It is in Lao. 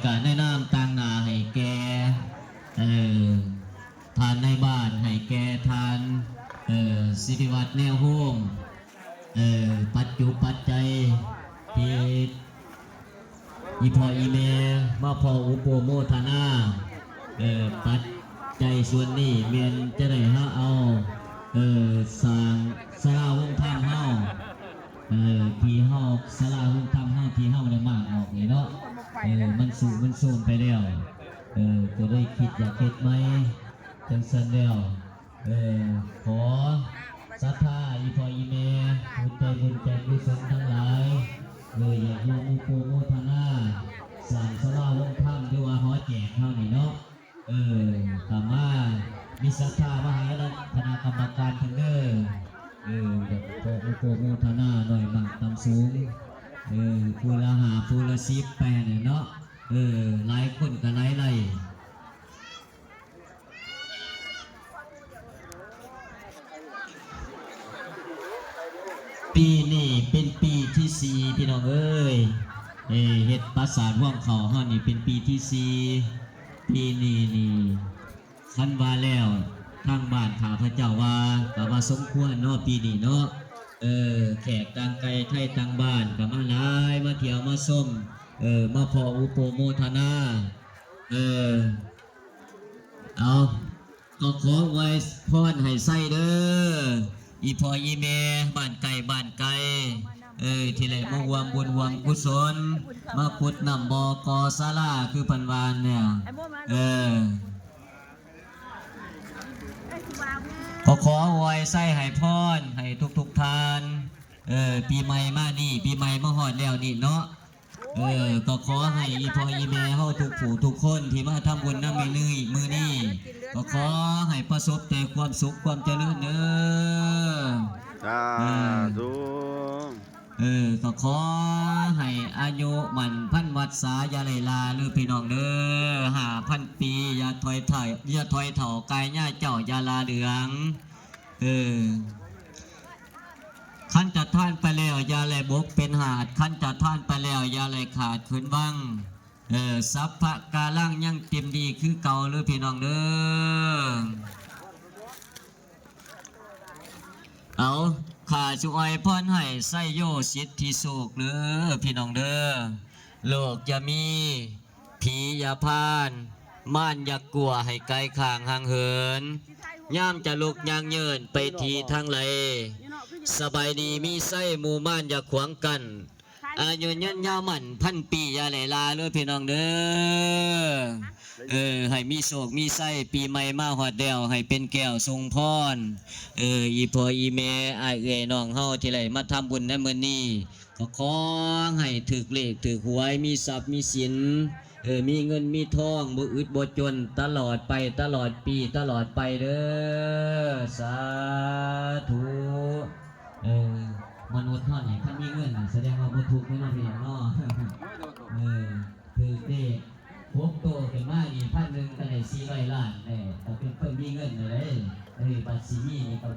ກະແນະນຳຕາງໜ້າໃຫ້ແກ່ ເອີ ທ່ານນາຍບ້ານ ໃຫ້ແກ່ທ່ານ ເອີ ສິລິວັດ ແນວໂຮມ ເອີ ປັດຈຸປັດໄຈທີ່ອີ່ພໍ່ອີ່ແມ່ມາພໍ້ອຸປະໂມທະນາ ເອີ ປັດໄຈສ່ວນນີ້ແມ່ນຈະໄດ້ຫາເອົາ ເອີ ສ້າງສາລາໂຮງທຳເຮົາ ເອີ ທີ່ເຮົາ ສາລາໂຮງທຳເຮົາທີ່ເຮົາໄດ້ມ້າງອອກນີ້ເນາະ ເອີ ມັນຊຸມັນໂຊມໄປແລ້ວ ເອີ ກໍເລີຍຄິດຢາກເຮັດໃໝ່ ຈັ່ງຊັ້ນແລ້ວ ເອີ ຂໍສັດທາອີ່ພໍ່ອີ່ແມ່ ຜູ້ໃຈບຸນໃຈກຸສົນທັງຫຼາຍ ເອີ ຢາກຮ່ວມໂປຣໂມທະນາ ສ້າງສາລາໂຮງທຳ ຫຼືວ່າຫໍແຈກເຮົານີ້ເນາະ ເອີ ກະມາມີສັດທາມາຫາຄະນະກຳມະການເພິ່ນເດີ ເອີ ຢາກຂໍໂປຣໂມທະນາໜ້ອຍມາກຕ່ຳສູງ ເອີ ຜູ້ລະຫ້າ ຜູ້ລະສິບ ໄປຫັ້ນແຫຼະເນາະ ເອີ ຫຼາຍຄົນກະຫຼາຍໄລ່. ປີນີ້ເປັນປີທີສີ່ ພີ່ນ້ອງເອີຍ ເອີ ເຮັດປາສາດຮວງເຂົ້າເຮົານີ້ເປັນປີທີສີ່ ປີນີ້ນີ້ ຄັນວ່າແລ້ວ ທາງບ້ານຂ້າພະເຈົ້າວ່າກະວ່າສົມຄວນເນາະ ປີນີ້ເນາະ ເອີ ແຂກຕ່າງໄກໄທຕ່າງບ້ານກະມາຫຼາຍ ມາທ່ຽວມາຊົມ ເອີ ມາພໍ້ອຸປະໂມທະນາ ເອີ ເອົາ ກໍຂໍອວຍພອນໃຫ້ໄຊເດີ ອີ່ພໍ່ອີ່ແມ່ບ້ານໃກ້ບ້ານໄກ ເອີ ທີ່ໄດ້ມາຮ່ວມບຸນຮ່ວມກຸສົນ ມາຂຸດນ້ຳບໍ່ກໍ່ສາລາ ຄືເພິ່ນວ່າແນວ ເອີ ກໍຂໍອວຍໄຊໃຫ້ພອນໃຫ້ທຸກໆທ່ານ ເອີ ປີໃໝ່ມານີ້ ປີໃໝ່ມາຮອດແລ້ວນີ້ເນາະ ເອີ ກໍຂໍໃຫ້ອີ່ພໍ່ອີ່ແມ່ເຮົາທຸກຜູ້ທຸກຄົນທີ່ມາທຳບຸນນຳມື້ນີ້ ມື້ນີ້ ກໍຂໍໃຫ້ປະສົບແຕ່ຄວາມສຸກຄວາມຈະເລີນເດີ ສາທຸ ເອີ ກໍຂໍໃຫ້ອາຍຸໝັ້ນພັນວັດສາ ຢ່າໄດ້ລາເດີພີ່ນ້ອງເດີ ຫ້າພັນປີ ຢ່າຖອຍຖອຍ ຢ່າຖອຍເຖົ້າ ກາຍຍາເຈົ້າ ຢ່າລາເຫຼືອງ ເອີ ຄັນຈະທານໄປແລ້ວ ຢ່າໄດ້ບົກເປັນຫາດ ຄັນຈະທານໄປແລ້ວ ຢ່າໄດ້ຂາດຄືນວັງ ເອີ ສັບພະກາລັງຍັງເຕັມດີຄືເກົ່າເດີພີ່ນ້ອງເດີ ເອົາ ຂ້າຊິອວຍພອນໃຫ້ໄຊໂຍສິດທິສຸກເດີພີ່ນ້ອງເດີ ໂລກຢ່າມີ ຜີຢ່າຜ່ານ ມານຢ່າກົວ ໃຫ້ໄກຂ້າງຫ່າງເຫີນ ຍາມຈະລຸກຍາງເຍີນໄປທີ່ທາງໃດ ສະບາຍດີມີໄຊ ໝູ່ມານຢ່າຂວາງກັ້ນ ອາຍຸຍືນຍາວໝັ້ນພັນປີ ຢ່າໄດ້ລາເດີພີ່ນ້ອງເດີ ເອີ ໃຫ້ມີໂຊກມີໄຊ ປີໃໝ່ມາຮອດແລ້ວ ໃຫ້ເປັນແກ້ວສົ່ງພອນ ເອີ ອີ່ພໍ່ອີ່ແມ່ ອ້າຍເອື້ອຍນ້ອງເຮົາທີ່ໄດ້ມາທຳບຸນໃນມື້ນີ້ ກໍຂໍໃຫ້ຖືກເລກຖືກຫວຍ ມີຊັບມີສິນ ເອີ ມີເງິນມີທອງ ບໍ່ອຶດບໍ່ຈົນ ຕະຫຼອດໄປ ຕະຫຼອດປີ ຕະຫຼອດໄປເດີ ສາທຸ ເອີ ມະນຸດເຮົານີ້ ຄັນມີເງິນ ສະແດງວ່າບໍ່ທຸກເລີຍເນາະ ພີ່ນ້ອງເນາະ ເອີ ຖືກເລກຫົກໂຕຂຶ້ນມານີ້ ພັນໜຶ່ງກໍໄດ້ສີ່ຮ້ອຍລ້ານແລ້ວ ກໍເປັນຄົນມີເງິນແລ້ວເດ້ ເອີ ບັດຊິມີນີ້ກໍ